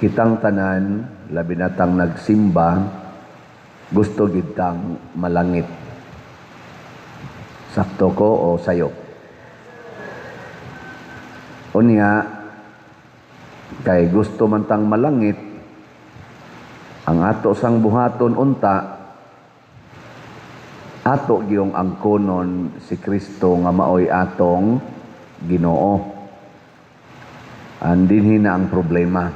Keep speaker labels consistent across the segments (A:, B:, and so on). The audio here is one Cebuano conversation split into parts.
A: Kitang tanan, labi na tang nagsimba, gusto gid tang malangit. Sakto ko o sayop? Unya, kay gusto man tang malangit, ang ato sang buhaton unta, ato giyong angkonon si Kristo nga maoy atong Ginoo. Andinhi na ang problema.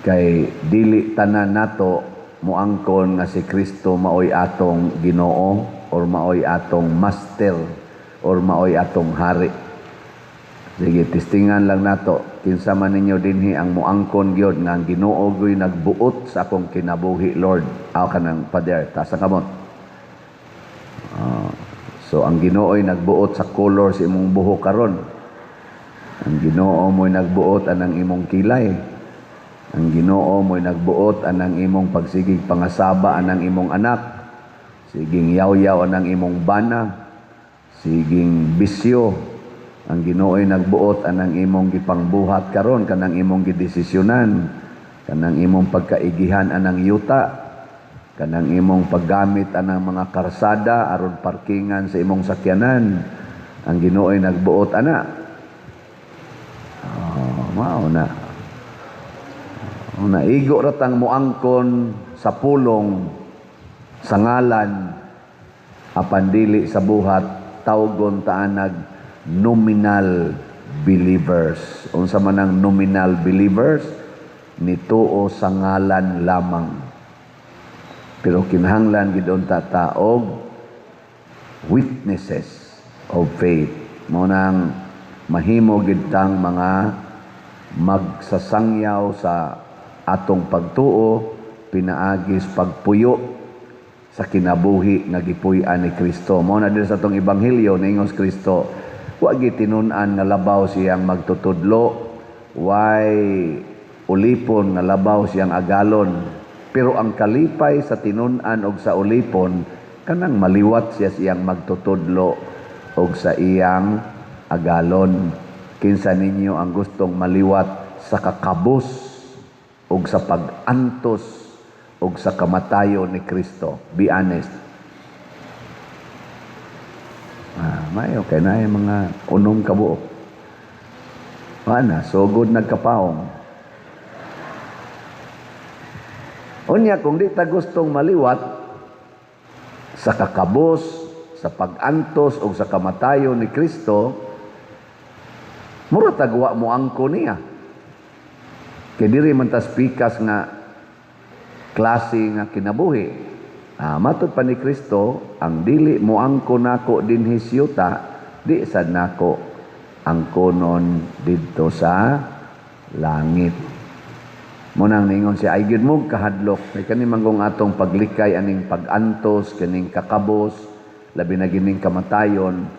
A: Kay dili tanan nato moangkon nga si Kristo maoy atong Ginoo or maoy atong master or maoy atong hari. Sige, testingan lang nato. Kinsa man ninyo dinhi ang moangkon gyud nga ang Ginoo gyoy nagbuot sa akong kinabuhi, Lord? Aw kanang pader, taas ang kamot. So ang Ginoo'y nagbuot sa color sa imong buhok karon. Ang Ginoo mo'y nagbuot anang imong kilay. Ang Ginoo mo'y nagbuot anang imong pagsigig pangasaba anang imong anak. Siging yaw-yaw anang imong bana. Siging bisyo. Ang Ginoo'y nagbuot anang imong gipangbuhat karon, kanang imong gidesisyonan, kanang imong pagkaigihan anang yuta, kanang imong paggamit anang mga karsada aron parkingan sa imong sakyanan. Ang Ginoo'y nagbuot ana. Oh, mao na. Oh, naigo ra tang moangkon sa pulong, sa ngalan, apan dili sa buhat, tawgon ta anag nominal believers. Unsa man ang nominal believers? Nituo sa ngalan lamang. Pero kinahanglan gid unta ta og witnesses of faith. Mao nang mahimo gid tang mga magsasangyaw sa atong pagtuo pinaagis pagpuyo sa kinabuhi nga gipuy-an ni Kristo. Mao na diri sa atong ebanghelyo, niingon si Kristo, wa gitinun-an nga labaw siyang magtutudlo, way ulipon nga labaw siyang agalon. Pero ang kalipay sa tinun-an og sa ulipon kanang maliwat siya siyang magtutudlo og sa iyang agalon. Kinsa ninyo ang gustong maliwat sa kakabos og sa pag-antos og sa kamatayon ni Kristo? Be honest. Ah, mayo kay naay mga unom ka buok. Ana, sugod nagkapaong. Unya, kung di ta gustong maliwat sa kakabos, sa pag-antos o sa kamatayon ni Kristo, mura tagwa mo angko niya. Kay diri man tas pikas nga klase nga kinabuhi. Ah, matod pa ni Kristo, ang dili mo angko nako dinhi sa di sad nako angkonon didto sa langit. Munang ningon siya, ay gyud mo kahadlok. Kay kani manggong atong paglikay aning pag-antos, kining kakabos, labi na gining kamatayon,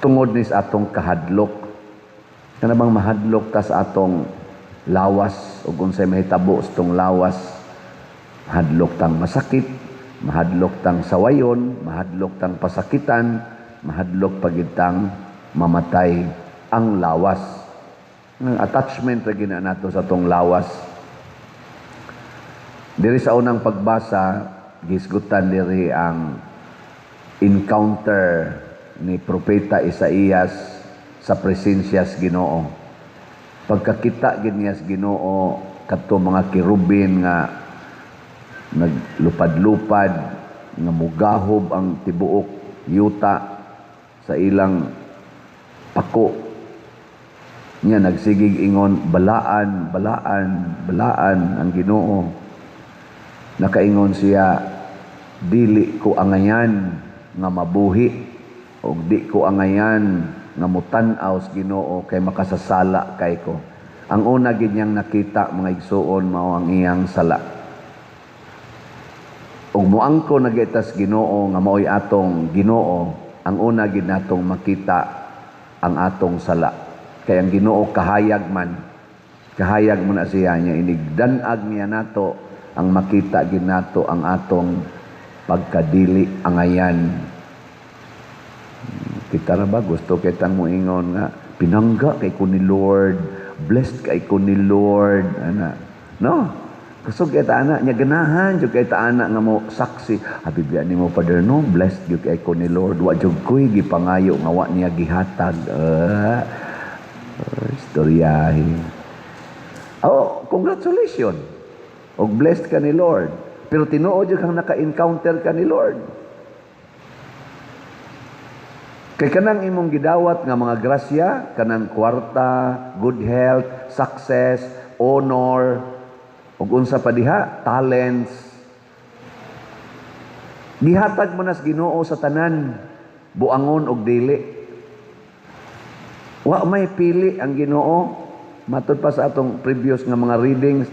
A: tungod ni sa atong kahadlok. Kana bang mahadlok ta sa atong lawas ug unsay mahitabo sa atong lawas? Mahadlok tang masakit, mahadlok tang sawayon, mahadlok tang pasakitan, mahadlok pagid tang mamatay ang lawas. Ang attachment ra gina nato sa atong lawas. Diri sa unang pagbasa, gisgutan diri ang encounter ni Propeta Isaías sa presensya sa Ginoo. Pagkakita gid niya sa Ginoo kadto mga kerubin nga naglupad-lupad, nga mugahob ang tibuok yuta sa ilang pako. Niya nagsigig ingon, "Balaan, balaan, balaan ang Ginoo." Nakaingon siya, "Dili ko angayan nga mabuhi og di ko angayan nga mutan-aw sa Ginoo kay makasasala kay ko." Ang una gid niyang nakita, mga igsuon, mao ang iyang sala. Ug moangko na gyud Ginoo nga maoy atong Ginoo, ang una gid natong makita ang atong sala. Kay ang Ginoo kahayag man. Kahayag mo na siya niya, inigdan-ag niya nato, ang makita gid nato ang atong pagkadili angayan. Kita ra ba gusto kitang moingon nga pinangga kay ko ni Lord, Blessed kay ko ni Lord, ana. No? Kusog kay ta ana nya, ganahan jud kay ta ana nga mo saksi. Abi biya nimo, Father, no, blessed jud kay ko ni Lord. Wa jud koy gipangayo nga wa niya gihatag. Istoryahe. Oh, congratulations. Og blessed ka ni Lord. Pero tinuod jud kang naka-encounter ka ni Lord. Kay kanang imong gidawat nga mga grasya, kanang kwarta, good health, success, honor, ug unsa pa diha, talents. Gihatag man nas Ginoo sa tanan, buangon og dili. Wa may pili ang Ginoo. Matud pa sa atong previous nga mga readings,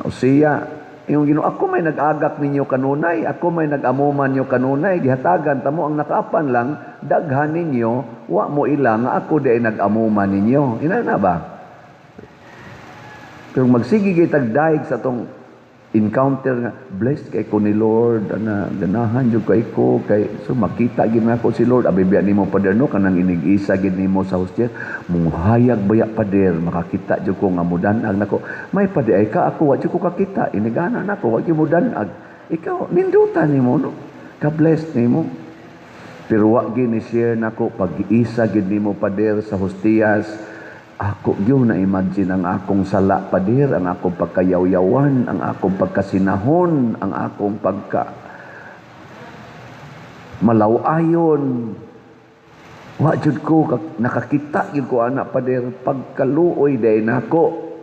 A: Osea, yung Ginoo, "Ako may nag-agak ninyo kanunay, ako may nag-amuman ninyo kanunay, gihatagan tamo ang nakaapan lang, daghan ninyo, wa mo ila nga ako di ay nag-amuman ninyo." Ina na ba? Pero magsige kitag daig sa atong encounter nga, blessed kay ko ni Lord, ana, ganahan jud kay ko, kay, so makita gid nako si Lord. Abi biya nimo, Pader, no, kanang inig-isa gid nimo sa hostya, muhayag baya, Pader, makakita jud ko nga mudanag nako. May pa di ay ka, ako wa jud ko kakita, inigana nako, wa gyud mudanag. Ikaw, nindutan nimo, no? Ka-blessed nimo. Pero wa gyud ni share nako, pag-isa gid nimo, Pader, sa hostiyas, ako gyud na imagine ang akong sala, Pader, ang akong pagkayawyawan, ang akong pagkasinahon, ang akong pagka malaw-ayon. Wa jud ko nakakita gyud ko ana, Pader, pagkaluoy day nako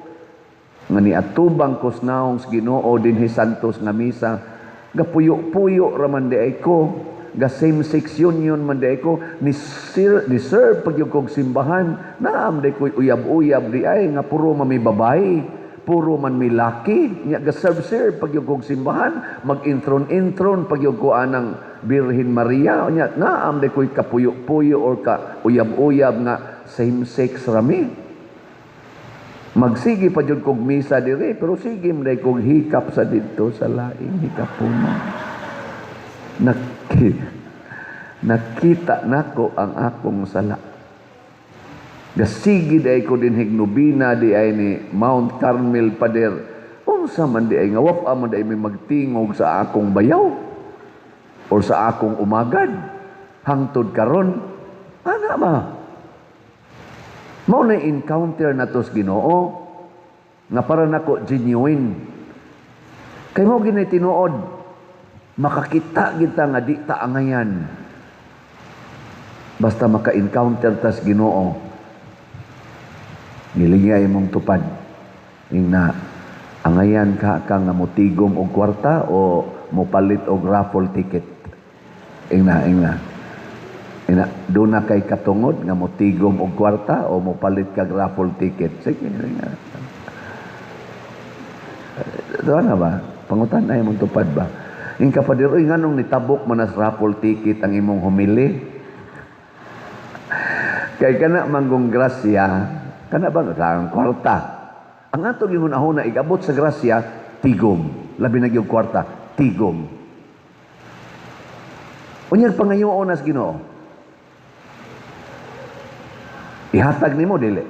A: nga niatubang ko naong sa Ginoo dinhi Santos nga misa, gapuyo-puyo ra man di ay ko, ga same sex union man di ay ko, ni serve pag yung kog simbahan, naam di ko'y uyab-uyab di ay nga puro man may babae, puro man may laki nya, ga serve serve pag yung kog simbahan, mag-intron-intron pag yung ko anang Birhen Maria nya, naam di ko'y kapuyo-puyo or ka uyab-uyab nga same sex rami. Magsige pa jud kog misa dire, pero sige man day kog hikap sa didto sa laing hikapuno. Nakita nako ang akong sala. Gasigi day ko din hignubina di ay ni Mount Carmel, Pader. Unsa man di ay nga wapa man di ay may magtingog sa akong bayaw or sa akong umagad hangtod karon, ana ba? Mao na encounter nato sa Ginoo nga para nako genuine. Kay mao gini tinuod, makakita kita nga di ta angayan. Basta maka-encounter tas Ginoo. Nilingay imong tupad. Ing na angayan ka ka nga motigom og kwarta o mopalit og raffle ticket. Ing na, ing na. Ina, doon na kay katungod nga motigom og kwarta o mopalit kag raffle ticket. Sige, sige. Doon na ba? Pangutan ay mong tupad ba? Ing kapadir, uy, nganong nitabok man as raffle ticket ang imong humili? Kay kana manggong grasya, kana ba ang kwarta? Ang atong gihuna-huna igabot sa grasya, tigom. Labi na gyud kwarta, tigom. Unyag pangayoon nas Ginoo. Ihatag nimo dili.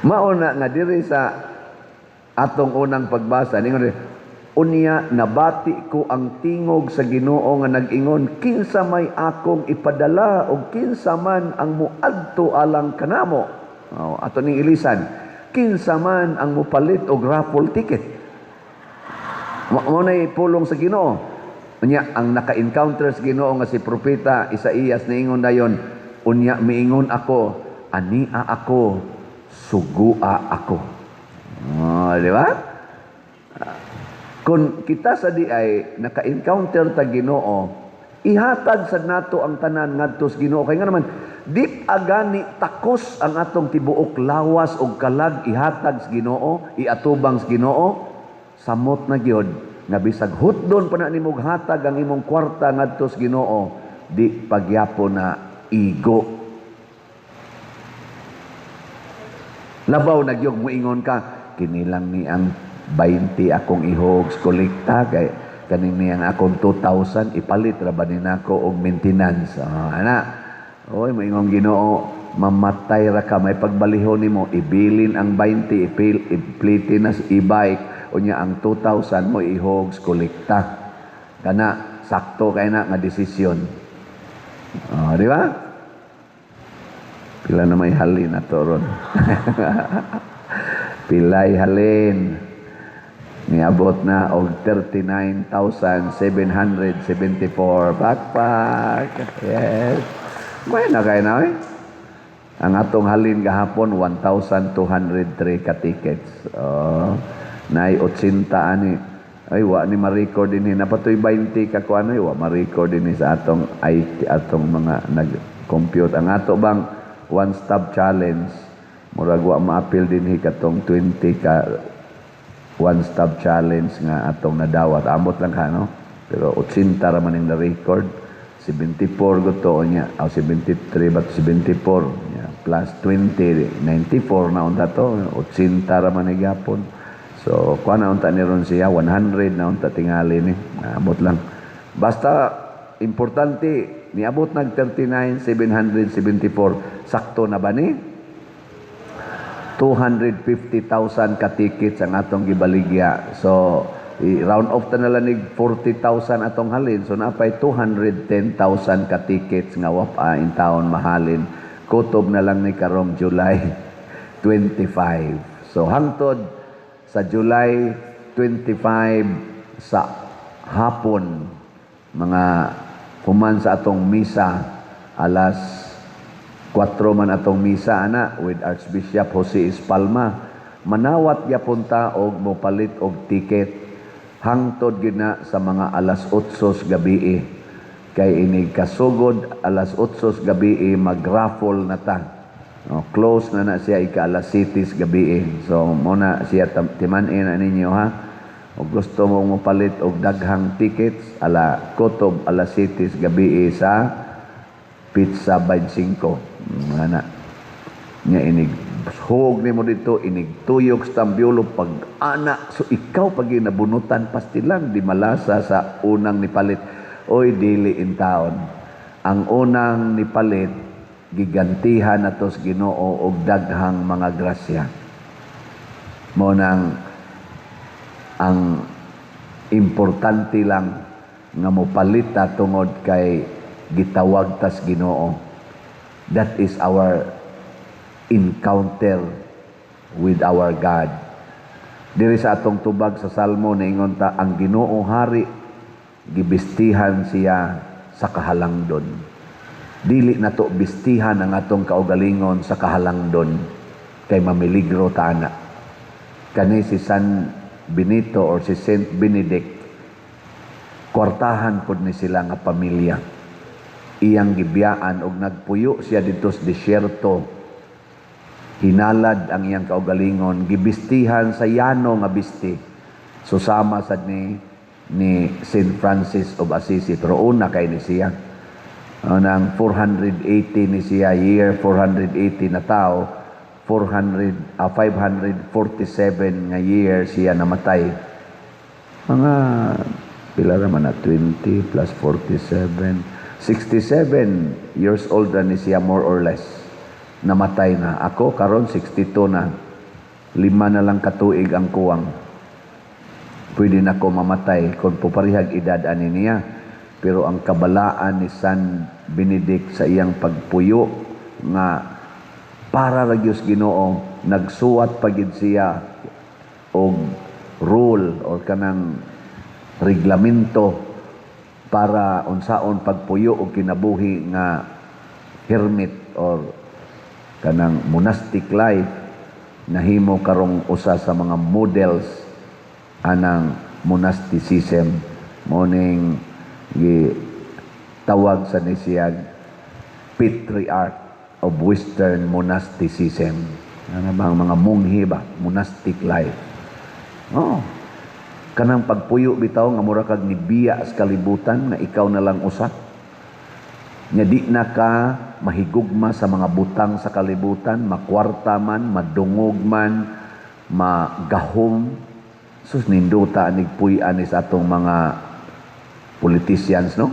A: Mauna nga diri sa atong unang pagbasa ningon diri, unya nabati ko ang tingog sa Ginoo nga nag-ingon, kinsa may akong ipadala og kinsa man ang moadto alang kanamo? Oh, ato ning ilisan, kinsa man ang mopalit og raffle ticket. Mao nay pulong sa Ginoo. Unya ang naka-encounter sa Ginoo nga si propeta Isaías niingon dayon, unya miingon ako, ania ako, sugua ako. Oh, di ba? Kung kita sa di ay naka-encounter ta Ginoo, ihatag sad nato ang tanan ngadto sa Ginoo. Kay nga naman, di agani takos ang atong tibuok lawas og kalag ihatag sa Ginoo, iatubang sa Ginoo, samot na gyud nga bisag hutdon pa na nimog hatag ang imong kwarta ngadto sa Ginoo, di pagyapon na igo. Labaw na gyud moingon ka, kinilang ni ang 20 akong ihog sa kolekta kay Kaning niyang akong 2,000 ipalit ra ba ni nako og maintenance? Oh, ana. Oy, moingong Ginoo, mamatay ra ka, may pagbalihon nimo, ibilin ang 20, ipliti na sa e-bike, unya ang 2,000 mo ihogs kolekta. Kana sakto kay na nga desisyon. Oh, di ba? Pila na may halin na to ron? Pilay halin? Niabot na og 39,774. Pakpak. Yes. May na kayo na eh. Ang atong halin gahapon, 1,203 ka tickets. Oh, naay 80 ani. Ay, wa ni ma-record din. Napatoy 20 ka kuan, ay wa ma-record din sa atong IT, atong mga nag-compute. Ang ato bang one stop challenge, murag wa maapil din katong 20 ka one stop challenge nga atong nadawat. Amot lang ka, no? Pero 80 ra man yung na-record. 74 gusto niya. O 73 ba 74? Yeah. Plus 20, 94 na unta to. 80 ra man ni gapon. So, kuha na unta ni ron siya, 100 na unta tingali ni. Amot lang. Basta, importante, niabot nag 39,774. Sakto na ba ni? 250,000 ka tickets ang atong gibaligya. So, i-round off ta na lang nig 40,000 atong halin. So, napay 210,000 ka tickets nga wa in taon mahalin. Kutob na lang ni karong July 25. So, hangtod sa July 25 sa hapon, mga human sa atong misa, alas 4 man atong misa ana with Archbishop Jose Espalma. Manawat gyapon ta og mopalit og ticket hangtod gyud na sa mga alas 8 gabi. Kay inig kasugod alas 8 gabi, mag-raffle na ta. No, close na na siya ika alas 7 gabi. So mo na siya, timan-in na ninyo ha. O gusto mo mopalit og daghang tickets, ala kutob alas 7 gabi sa Pizza 25. Ana. Nya inig hug nimo dito, inig tuyok sa tambyolo pag ana, so ikaw pag nabunutan pastilan di malasa sa unang nipalit. Oy, dili in taon. Ang unang nipalit, gigantihan natos Ginoo og daghang mga grasya. Mo nang ang importante lang nga mopalit ta tungod kay gitawag tas Ginoo. That is our encounter with our God. Diri sa atong tubag sa Salmo, niingon ta, ang Ginoo hari, gibistihan siya sa kahalangdon. Dili nato bistihan ang atong kaugalingon sa kahalangdon kay mamiligro ta ana. Kani si San Benito or si Saint Benedict, kwartahan pod ni sila nga pamilya. Iyang gibiyaan og nagpuyo siya didto sa disyerto. Hinalad ang iyang kaugalingon, gibistihan sa yano nga bisti. Susama sad ni Saint Francis of Assisi, pero una kay ni siya. Nang 480 ni siya, year 480 na tao, 400, 547 nga year siya namatay. Mga pila raman na 20 plus 47, 67 years old na ni siya more or less. Namatay na. Ako karon 62 na. 5 na lang katuig ang kuwang. Pwede na ko mamatay kung puparihag edad ani niya. Pero ang kabalaan ni San Benedict sa iyang pagpuyo nga para ra gyud Ginoo, nagsuwat pa gid siya og rule or kanang reglamento para unsaon pagpuyo og kinabuhi nga hermit or kanang monastic life. Nahimo karong usa sa mga models anang monasticism, morning tawag sa ni siya patriarch of Western monasticism. Ano ba ang mga munghi ba? Monastic life. Oh. Kanang pagpuyo bitaw nga mura kag nibiya sa kalibutan nga ikaw na lang usa. Nya di na ka mahigugma sa mga butang sa kalibutan, makwarta man, madungog man, magahom. Sus, nindota anig puy-an sa atong mga Politicians, no?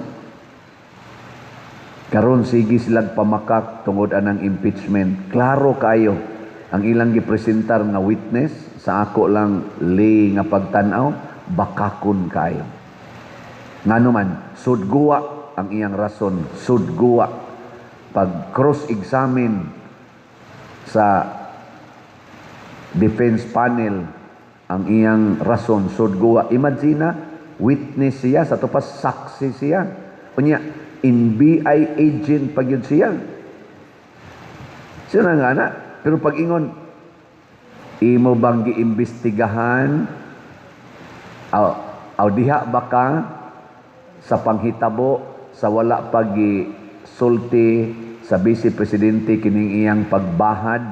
A: Karon sige silang pamakak tungod anang impeachment. Klaro kayo ang ilang gipresentar nga witness, sa ako lang lay nga pagtan-aw, bakakon kayo. Ngano man, sudguwa ang iyang rason, sudguwa. Pag cross-examine sa defense panel, ang iyang rason sudguwa. Imagine na, witness siya, sa to pa saksi siya. Unya, NBI agent pa gyud siya. Siya na nga na. Pero pag ingon, imo bang giimbestigahan? Aw, aw diha ba ka sa panghitabo sa wala pagi sulti sa vice presidente kining iyang pagbahad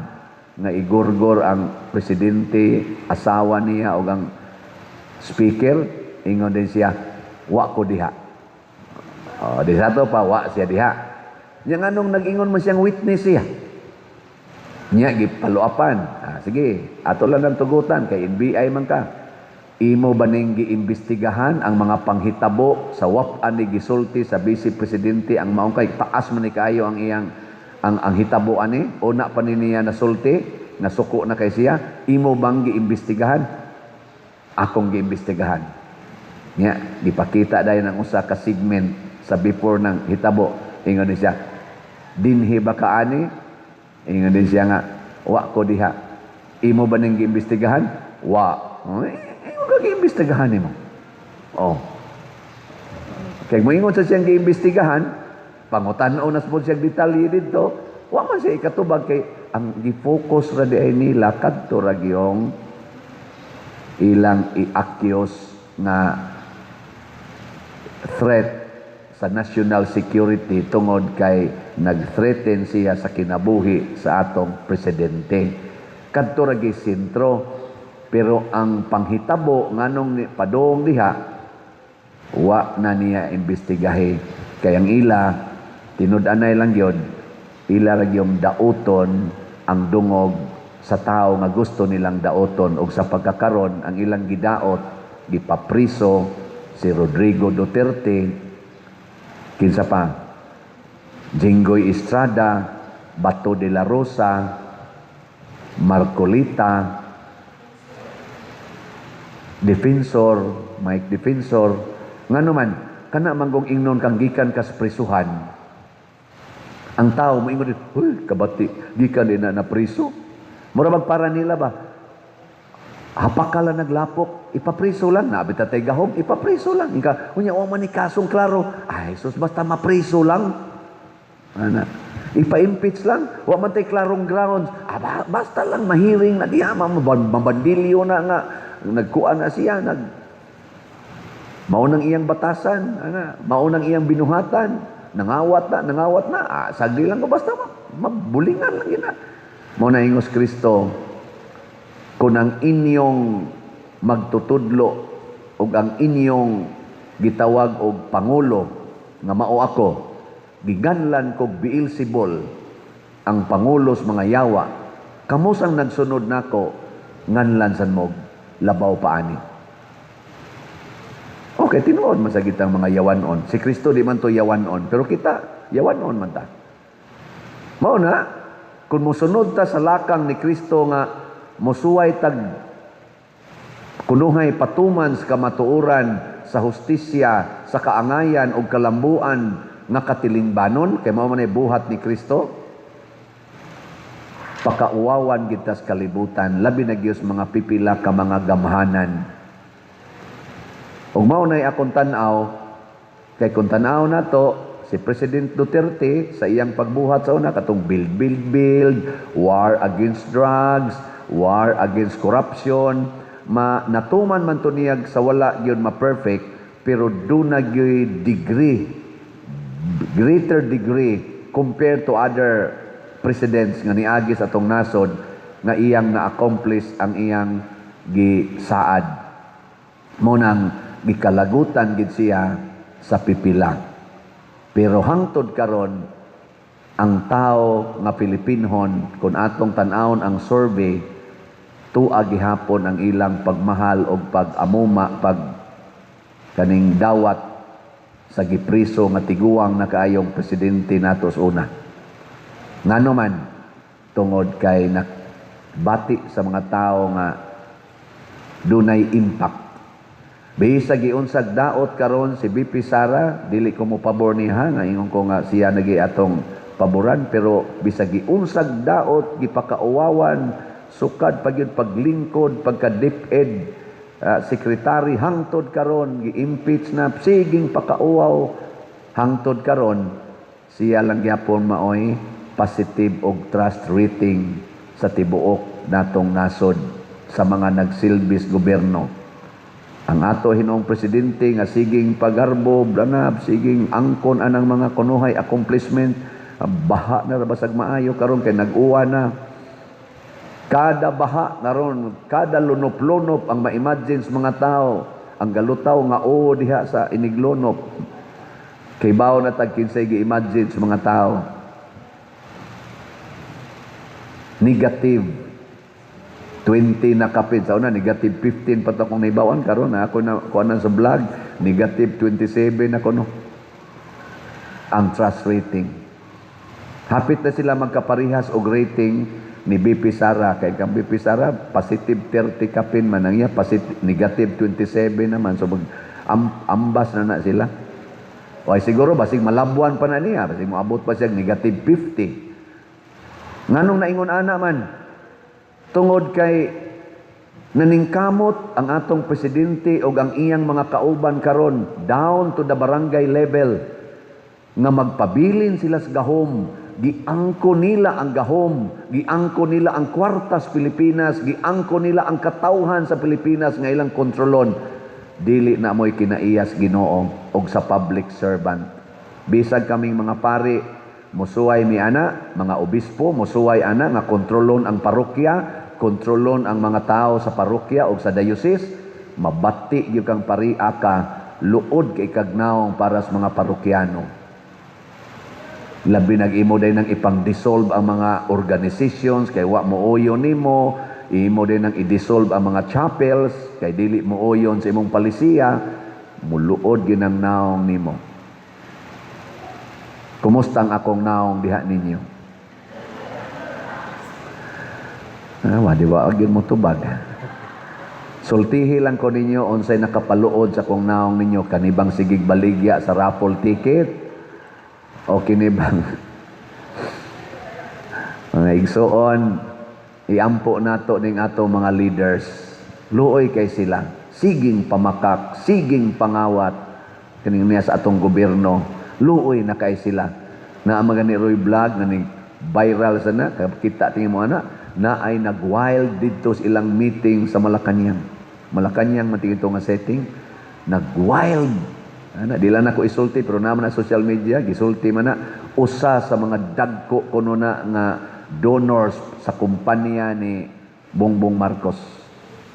A: nga igurgor ang presidente, asawa niya o ang speaker? Ingon din siya, "Wa ko diha." Oh, di sa to pa wa siya diha. Nya nganong nag-ingon man siyang witness siya? Nya gipaluapan. Ah, sige, ato lang ang tugutan kay NBI man ka. Imo ba ning giimbestigahan ang mga panghitabo sa wap-an ni gisulti sa vice presidente ang maong kay taas man ni kaayo ang iyang ang hitabo ani una pa ni niya nasulti, nasuko na kay siya? Imo bang giimbestigahan? "Akong giimbestigahan." Nya gipakita dayon ang usa ka segment sa before ng hitabo. Ingon din siya, "Dinhi ba ka ani?" Ingon din siya nga, "Wa ko diha." "Imo ba ning giimbestigahan?" "Wa." Oh, imo ka giimbestigahan nimo. Oh. Kay moingon sa siyang giimbestigahan, pangutan-on na po siyang detalye dito, wa man siya ikatubag kay ang gi-focus ra di ay nila kadto ra gyung ilang i-accuse nga threat sa national security tungod kay nag-threaten siya sa kinabuhi sa atong presidente. Kadto ra gyud sentro, pero ang panghitabo nganong ni padong diha, wa na niya imbestigahe kay ang ila tinud-anay lang gyud, ila ra gyung dauton ang dungog sa tao nga gusto nilang dauton. Og sa pagkakaron, ang ilang gidaot, gipapriso si Rodrigo Duterte, kinsa pa, Jinggoy Estrada, Bato de la Rosa, Marcolita, Defensor, Mike Defensor. Ngano man, kana manggong ingnon kang gikan kas prisuhan, ang tao moingon, "Huy, kabati, gikan din na na priso." Mura magpara nila ba? Hapak ka lang naglapok, ipapriso lang. Nabit tay gahom, ipapriso lang. Ika, unya, wa man ni kasong klaro. Ay, sus, basta mapriso lang. Ana. Ipa-impeach lang. Wa man tay klarong grounds. Ah, basta lang mahiring na diha, mabandilyo na nga. Nagkuan na siya, maunang iyang batasan, ana, maunang iyang binuhatan, nangawat na, nangawat na, ah, sagdi lang ko basta mabulingan lang gina. Mao na ingos Kristo, kung ang inyong magtutudlo ug ang inyong gitawag og pangulo nga mao ako, giganlan kog Beelzebul ang pangulo sa mga yawa, kamo sang nagsunod nako, nganlan san mo labaw pa ani? Okay, tinuod man sa kitang mga yawanon. Si Kristo di man to yawanon, pero kita yawanon man ta. Mao na, kung mosunod ta sa lakang ni Kristo nga mosuway tag kunuhay patuman sa kamatuoran, sa hustisya, sa kaangayan ug kalambuan nga katilingbanon, kay mao man ay buhat ni Kristo, pakauwawan kita sa kalibutan, labi na gyud sa mga pipila ka mga gamhanan. Ug mao nay akong tan-aw, kay kung tan-aw nato si President Duterte sa iyang pagbuhat sa una, katong build, build, build, war against drugs, war against corruption, ma natuman man to niyag sa wala gyud ma-perfect, pero duna gyud degree, greater degree compared to other presidents nga niagi sa atong nasod nga iyang na-accomplish ang iyang gisaad. Mao nang gikalagutan gid siya sa pipila. Pero hangtod karon, ang tao nga Pilipinhon, kung atong tan-awon ang survey, tua gihapon ang ilang pagmahal og pag-amuma, pag kaning dawat sa gipriso nga tiguang na kaayong presidente nato sa una. Ngano man, tungod kay nakbati sa mga tao nga dunay impact. Bisag giunsag daot karon si VP Sara, dili ko mo pabor niya, nga ingon ko nga siya nagi atong paboran, pero bisag giunsag daot, gipakauwawan, sukad pag yun paglingkod, pagka DepEd secretary hangtod karon gi-impeach na, siging pakauwaw hangtod karon, siya lang gyapon maoy positive og trust rating sa tibuok natong nasod sa mga nagsilbis gobyerno. Ang ato hinoong presidente nga siging pagarbo, blanab, siging angkon anang mga kunuhay accomplishment, baha na ra basag maayo karon kay nag-uwa na. Kada baha karon, kada lunop-lunop ang ma-imagine sa mga tao, ang galutaw nga o diha sa iniglunop. Kay bawo na tag kinsay gi-imagine sa mga tao. Negative 20 na kapit sa una, negative 15 pa to kung naibawan. Karon na ako na kuan sa vlog, negative 27 na kuno ang trust rating. Hapit na sila magkaparihas og rating ni BP Sara, kay kang BP Sara positive 30 kapin man, ang iya positive, negative 27 naman, so mag ambas na na sila. O ay siguro basig malabuan pa na niya, basig moabot pa siya negative 50. Nganong naingon ana man? Tungod kay naningkamot ang atong presidente og ang iyang mga kauban karon down to the barangay level nga magpabilin sila sa gahom. Giangko nila ang gahom, giangko nila ang kwartas Pilipinas, giangko nila ang katawhan sa Pilipinas nga ilang kontrolon. Dili na mo'y kinaiyas Ginoo og sa public servant. Bisag kaming mga pari, musuway mi ana, mga obispo, musuway ana nga kontrolon ang parokya, kontrolon ang mga tao sa parokya o sa diocese, mabati gyud kang pari ka, luod kay kagnaong para sa mga parokyano. Labi nag-imo day nang ipang-dissolve ang mga organizations kay wa mo uyon nimo, imo day nang i-dissolve ang mga chapels kay dili mo uyon sa imong palisiya, muluod gyud ang naong nimo. Kumusta ang akong naong diha ninyo? Ah, di ba gyud mo tubag. Sultihi lang ko ninyo unsay nakapaluod sa akong naong ninyo, kanibang sigig baligya sa raffle ticket o kinibang mga igsuon, iampo nato ning ato mga leaders. Luoy kay sila, siging pamakak, siging pangawat kining niya sa atong gobyerno. Luoy na kay sila. Na ang mga ni Roy Vlog nga ni viral sana, kita tingin mo ana, na ay nag-wild didto sa ilang meeting sa Malacañang. Malacañang man tingin nga setting, nag-wild. Ana, di lang ako isulti pero naman na social media gisulti man na usa sa mga dagko kuno na nga donors sa kumpanya ni Bongbong Marcos.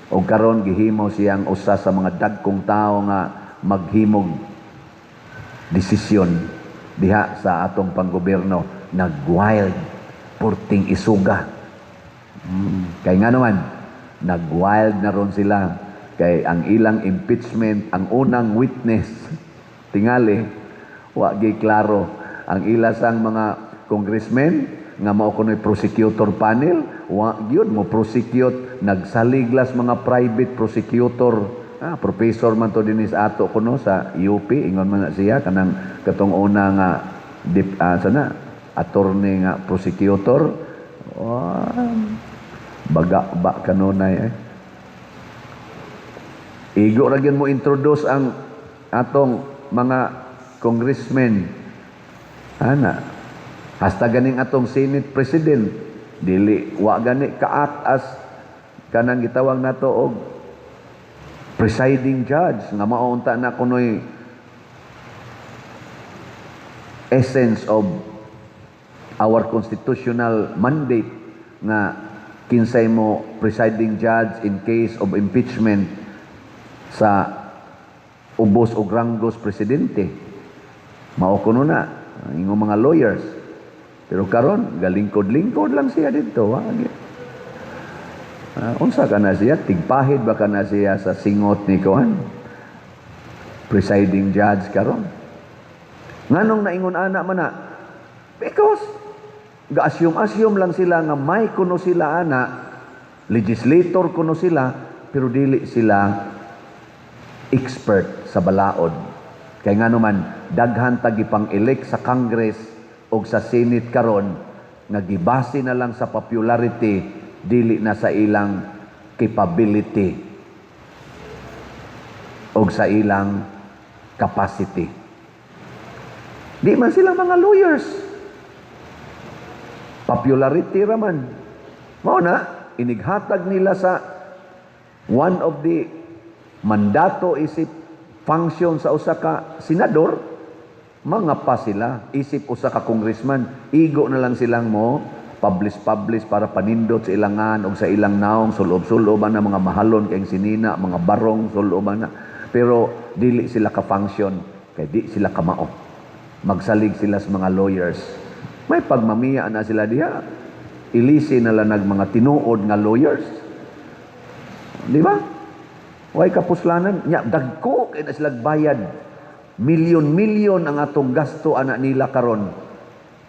A: Og karon gihimo siyang usa sa mga dagkong tao nga maghimog desisyon diha sa atong panggobyerno. Nag-wild purting isuga. Kay nga naman nag-wild na ron sila kay ang ilang impeachment, ang unang witness tingali wa gi klaro ang ila sang mga congressmen nga mao kunoy prosecutor panel, wa gyud mo prosecute, nagsaliglas mga private prosecutor. Professor man to dinhi sa ato kuno sa UP, ingon man na siya kanang katong una nga dip, sana attorney nga prosecutor. Oh, baga ba kanunay eh. Igo ra gyud mo introduce ang atong mga congressmen ana, hasta ganing atong Senate President dili wa gani ka-act as kanang gitawag nato og presiding judge nga mao unta na kunoy essence of our constitutional mandate nga kinsay mo presiding judge in case of impeachment sa ubos og ranggos presidente. Mao kuno na ang ingong mga lawyers. Pero karon galingkod-lingkod lang siya didto. Wa unsa ka na siya? Tigpahid ba ka na siya sa singot ni kuan? Presiding judge karon. Nganong naingon ana man na? Because ga-assume-assume lang sila nga may kuno sila ana, legislator kuno sila, pero dili sila expert sa balaod. Kay nga naman, daghan ta gipang-elect sa Congress o sa Senate karon nga gibase na lang sa popularity, dili na sa ilang capability o sa ilang capacity. Di man sila mga lawyers. Popularity raman. Mao na, inighatag nila sa one of the mandato isip function sa usa ka senador, mga pa sila isip usa ka congressman, igo na lang silang mo publish publish para panindot sa ilangan o sa ilang naong, sulob-sulob na mga mahalon kay sinina, mga barong, sulob na, pero dili sila ka function kay di sila kamao. Magsalig sila sa mga lawyers. May pagmamiya na sila diha, ilisi na lang nag mga tinuod nga lawyers, di ba? Way kapuslanan nya, dagko kay na sila bayad. Milyon-milyon ang atong gasto ana nila karon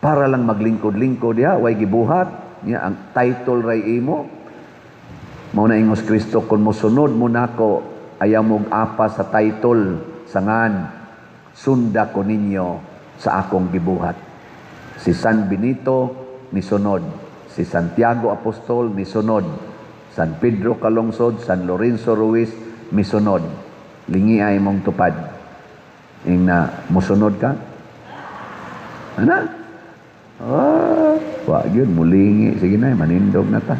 A: para lang maglingkod-lingkod diha, way gibuhat nya, ang title ray imo. Mao na ingos Kristo, "Kung mosunod mo nako, ayaw mong apa sa title, sangan sunda ko ninyo sa akong gibuhat." Si San Benito nisunod, si Santiago Apostol nisunod, San Pedro Calungsod, San Lorenzo Ruiz misunod. Lingi ay mong tupad. Ing na musunod ka? Ana? Ah, wa gyud mulingi. Sige na, manindog na ta.